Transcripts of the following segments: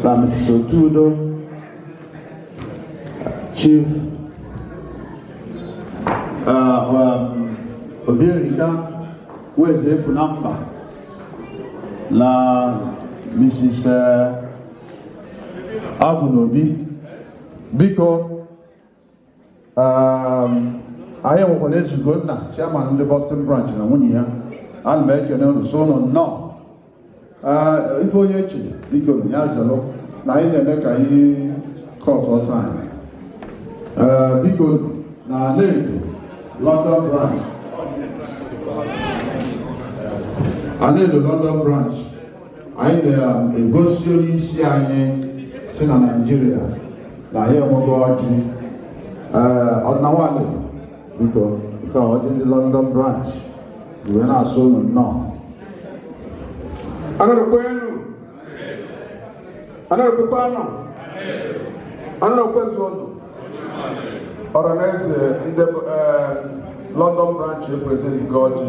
Na Mrs. Otudo, Chief Obierika Weze Efunamba na Mrs. Agwunobi. Biko, anyị nwekwara Ezugonna, chairman ndị Boston branch, na nwunye ya. Ana m ekene unu, so unu nnọọ. Ife onye echi, biko, ya zelụ na anyị na-eme ka anyị cut time. Biko, na Anaedo London branch, Anaedo London branch, anyị na-egosi onye isi anyị si na Naịjirịa na anyị enwego ọjị. Ọdịnawale, biko, nke a ọjị ndị London branch wee na-asụ unu nnọọ. Anaedo kwenu. Anaedo kwekwanụ. Anaedo kwezuonụ. Ọhaneze ndị London branch represent gị ọjị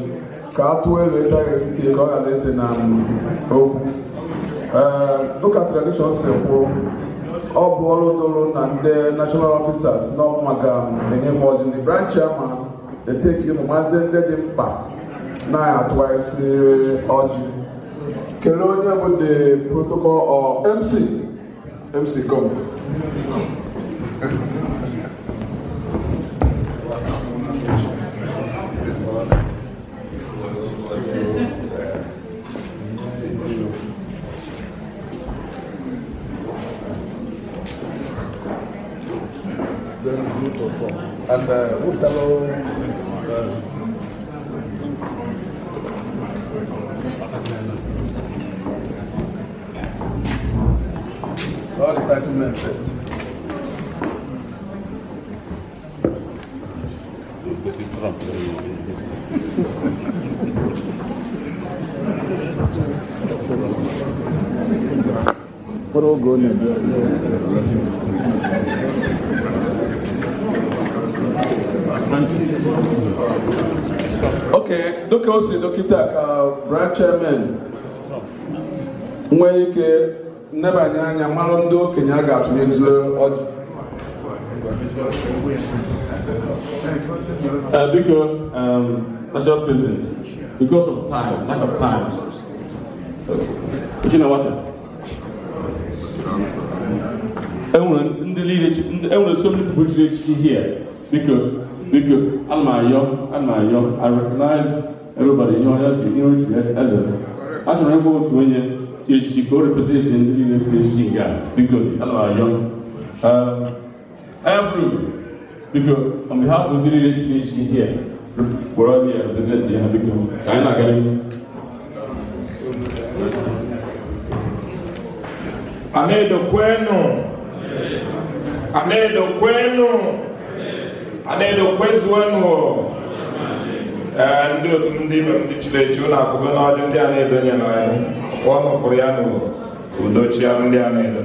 ka a tụọ elu ebe a ga-esite ka ọ ghara ese na okwu. Dịka tradition si kwuo, ọ bụ ọrụ dụrụ na ndị national officers na ọbụ maka enyefe ọjị. Ndị branch chairman eteki ụmụ maazị ndị dị mkpa na-atụgharịsị ọjị. Kelee onye bụ the protocol or MC. MC, come. Then group of four. And who tell all the 30 men first. Mkpụrụ oge ọ na-ebi. Okay, dịka o si dọkịta ka branch chairman nwee ike nnebanye anya mara ndị okenye a ga-atụnyeziri ọjị. Biko, National President, because of time, lack of time. Chinawata. Enwere ndị niile, enwere so many people chiri echichi here. Biko, biko, ana m ayọ, ana m ayọ, I recognize everybody, ihe onye si, ihe onye chiri eze. Achọrọ ịgwa otu onye chiri echichi ka o represent ndị niile chiri echichi nke a. Biko, ana m ayọ. Every, biko, on behalf of ndị niile chiri echichi here, were ọjị ya represent ha, biko, ka anyị na-aga n'ihu. Anaedo kwenu! Anaedo kwenu! Anaedo kwezuenu! Ee, ndị otu ndị ibe m ndị chiri echi, unu afụgo n'ọjị ndị a na-edonye n'anya ọnụ fụrụ ya n'udo chia ndị a na-edo.